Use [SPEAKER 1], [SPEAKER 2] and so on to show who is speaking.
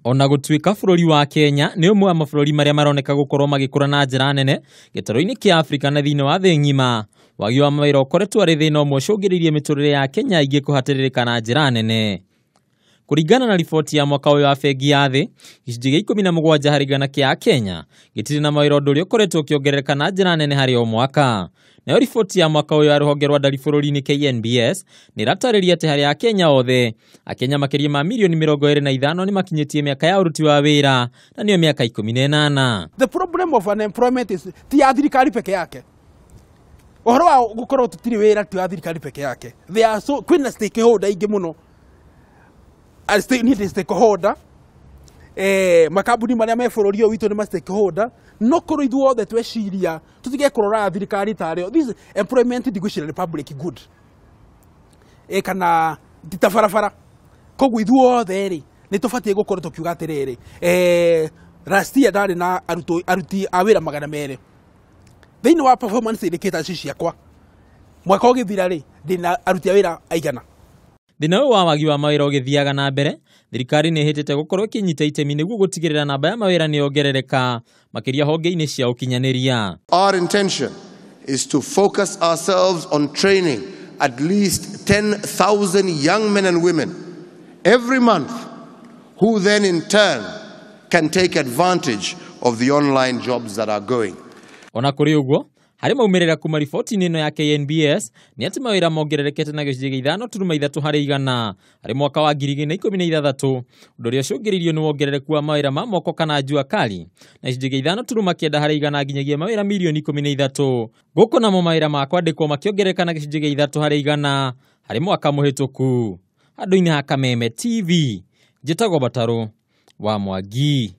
[SPEAKER 1] Ona gũtuĩka bũrũri wa Kenya nĩ ũmwe wa mabũrũri marĩa maroneka gũkorwo magĩkũra na njĩra nene gĩtarũ-inĩ kĩa Afrika na thĩinĩ wa thĩ ng'ima, wagi wa mawĩra ũkoretwo arĩ thĩna ũmwe ũcũngĩrĩirie mĩtũrĩre ya Kenya aingĩ kũhatĩrĩrĩka na njĩra nene. Kũringana na riboti ya mwaka ũyũ wa bengi ya thĩ, gĩcunjĩ gĩa 17 harĩ igana kĩa Akenya gĩtirĩ na mawĩra, ũndũ ũrĩa ũkoretwo ũkĩongerereka na njĩra nene harĩ o mwaka. Nayo riboti ya mwaka ũyũ ya rũhonge rwa ndari bũrũri-inĩ KNBS nĩ ĩratarĩria atĩ harĩ Akenya othe, Akenya makĩria ma mirioni 25 nĩ makinyĩtie mĩaka ya ũruti wa wĩra na nĩyo mĩaka 18.
[SPEAKER 2] The problem of unemployment is ti ya thirikari peke yake. Ũhoro wa gũkorwo tũtirĩ wĩra ti wa thirikari peke yake. There are so kwĩna stakeholder aingĩ mũno. Niĩ ndĩ stakeholder. Makambuni marĩa me bũrũri ũyũ witũ nĩ ma stakeholder. No korwo ithuothe tweciria tũtige kũrora thirikari tarĩo. This employment ndigwĩciria nĩ public good. Kana ti ta barabara. Koguo ithuothe rĩ nĩ tũbatiĩ gũkorwo tũkiuga atĩrĩrĩ, last year ndarĩ na arutwo aruti a wĩra 200. Thĩinĩ wa performance indicators ciakwa mwaka ũgĩthira rĩ ndĩna aruti a wĩra aigana.
[SPEAKER 1] Thĩna ũyũ wa wagi wa mawĩra ũgĩthiaga na mbere, thirikari nĩ ĩhĩtĩte gũkorwo ĩkĩnyita itemi nĩguo gũtigĩrĩra namba ya mawĩra nĩ yongerereka makĩria honge-inĩ cia ũkinyanĩria.
[SPEAKER 3] Our intention is to focus ourselves on training at least 10,000 young men and women every month, who then in turn can take advantage of the online jobs that are going.
[SPEAKER 1] Ona kũrĩ ũguo, harĩ maumĩrĩra kuma riboti-inĩ ĩno ya KNBS nĩ atĩ mawĩra mongererekete na gĩcunjĩ gĩa 5.3 harĩ igana harĩ mwaka wa 2016, ũndũ ũrĩa ũcũngĩrĩirio nĩ wongerereku wa mawĩra ma moko kana jua kali na gĩcunjĩ gĩa 5.9 harĩ igana nginyagia mawĩra mirioni 13. Gũkũ namo mawĩra ma kwandĩkwo makĩongerereka na gĩcunjĩ gĩa 3 harĩ igana harĩ mwaka mũhĩtũku. Handũ-inĩ ha Kameme TV, njĩtagwo Batarũ wa Mwangi.